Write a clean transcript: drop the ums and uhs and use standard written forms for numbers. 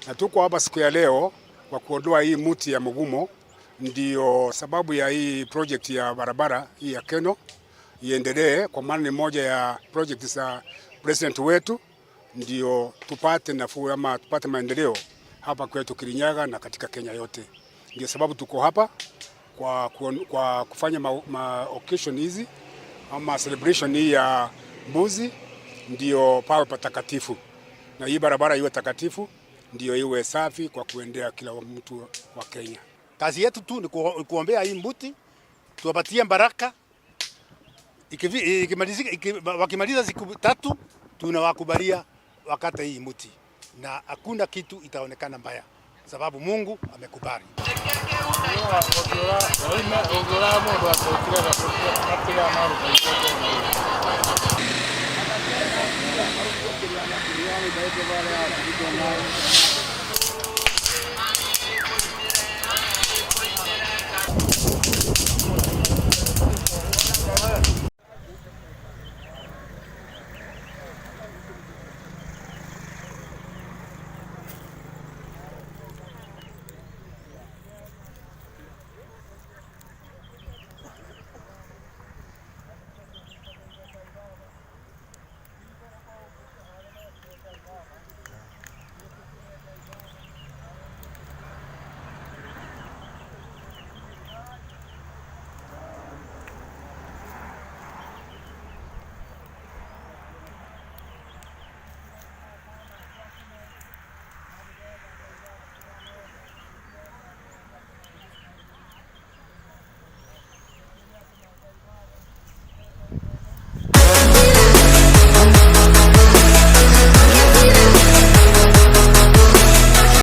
Na tuko hapa siku ya leo kwa kuondoa hii muti ya mugumo, ndio sababu ya hii project ya barabara hii ya Kenol iendelee, kwa maana ni moja ya project za president wetu, ndio tupate nafuu ama tupate maendeleo hapa kwetu Kirinyaga na katika Kenya yote. Ndio sababu tuko hapa kwa kufanya ma occasion hizi ama celebration hii ya mbuzi, ndio pawe patakatifu na hii barabara iwe takatifu, ndio iwe safi kwa kuendea kila mtu wa Kenya. Kazi yetu tu ni kuombea hii mbuti, tuwapatie baraka. Wakimaliza siku 3 tunawakubalia wakate hii mti na hakuna kitu itaonekana mbaya, sababu Mungu amekubali.